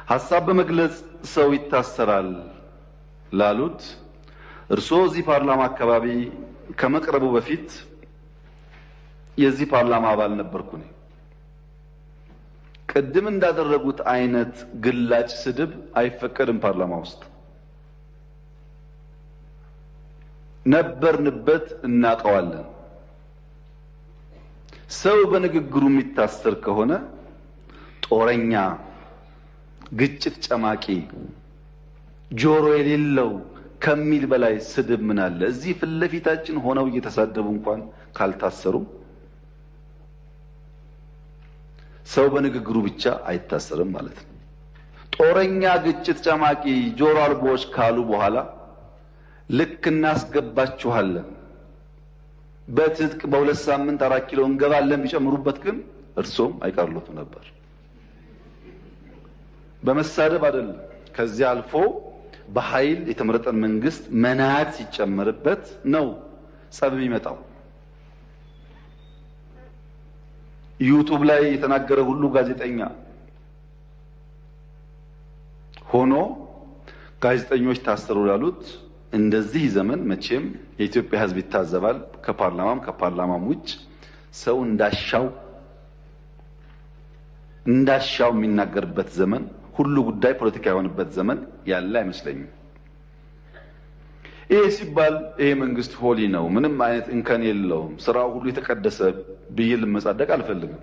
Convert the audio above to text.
ሀሳብ በመግለጽ ሰው ይታሰራል ላሉት እርስዎ እዚህ ፓርላማ አካባቢ ከመቅረቡ በፊት የዚህ ፓርላማ አባል ነበርኩ እኔ። ቅድም እንዳደረጉት አይነት ግላጭ ስድብ አይፈቀድም ፓርላማ ውስጥ። ነበርንበት፣ እናውቀዋለን። ሰው በንግግሩ የሚታሰር ከሆነ ጦረኛ፣ ግጭት ጨማቂ፣ ጆሮ የሌለው ከሚል በላይ ስድብ ምን አለ? እዚህ ፊት ለፊታችን ሆነው እየተሳደቡ እንኳን ካልታሰሩ ሰው በንግግሩ ብቻ አይታሰርም ማለት ነው። ጦረኛ፣ ግጭት ጨማቂ፣ ጆሮ አልቦዎች ካሉ በኋላ ልክ እናስገባችኋለን፣ በትጥቅ በ2 ሳምንት 4 ኪሎ እንገባለን ቢጨምሩበት ግን እርሶም አይቀርሎትም ነበር። በመሳደብ አይደለም። ከዚያ አልፎ በኃይል የተመረጠን መንግስት መናድ ሲጨመርበት ነው ጸብ የሚመጣው። ዩቱብ ላይ የተናገረ ሁሉ ጋዜጠኛ ሆኖ ጋዜጠኞች ታሰሩ ላሉት እንደዚህ ዘመን መቼም የኢትዮጵያ ሕዝብ ይታዘባል። ከፓርላማም ከፓርላማም ውጭ ሰው እንዳሻው የሚናገርበት ዘመን፣ ሁሉ ጉዳይ ፖለቲካ የሆነበት ዘመን ያለ አይመስለኝም። ይሄ ሲባል ይሄ መንግስት ሆሊ ነው፣ ምንም አይነት እንከን የለውም፣ ስራው ሁሉ የተቀደሰ ብዬ ልመጻደቅ አልፈልግም።